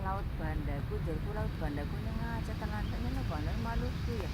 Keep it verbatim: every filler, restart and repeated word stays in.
Laôt Banda, ku jeuet ku Laôt Banda, ku nyang aca talantak nyan Banda malu ku ya.